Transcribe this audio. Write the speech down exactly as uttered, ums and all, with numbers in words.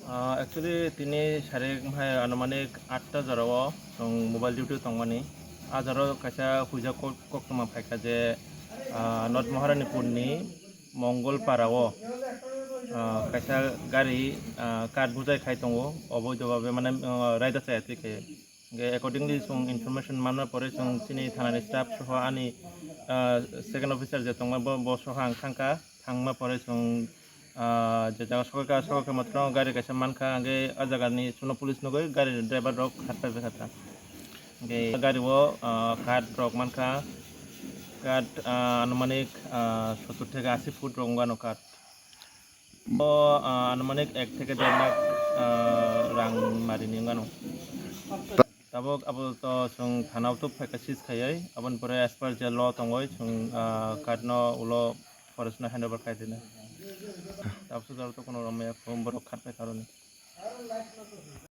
Ah, actually, tini sarik hai anumanik atta jorao chwng mobile duty tongmani. A jorao kaisa huijak kok-, koktwma phaikha je, ah, North Maharanipurni Mongol Parao, ah, kaisa gari, ah, cart bujai khai tongo, oboido babe mane, ah, raida chaya twi khe. Hingke accordingly chwng information manna pore chwng chini thanani staff soho ani, ah, second officer je tongma bo, bo soho ang thangkha, thangma pore chwng, ah, je jaga sokha, sokha matwrwng gari kaisa mankha, hingke a jagani chwngno police nugwi gari driver rok kharpai bai kha ta. Hingke gari o, ah, cart rok mankha, cart, ah, anumanik, ah, sottur theke ashi foot rok wngano cart. O, ah, anumanik ek theke der lakh, ah, rang marini wngano. Tabuk abo to chwng thana o tub phaikha seize khaiwi, aboni pore as per je law tongwi chwng, ah, cart no ulo forest no hand over khai dina. Tabuk jora to kono romya khum borok khat pai karoni.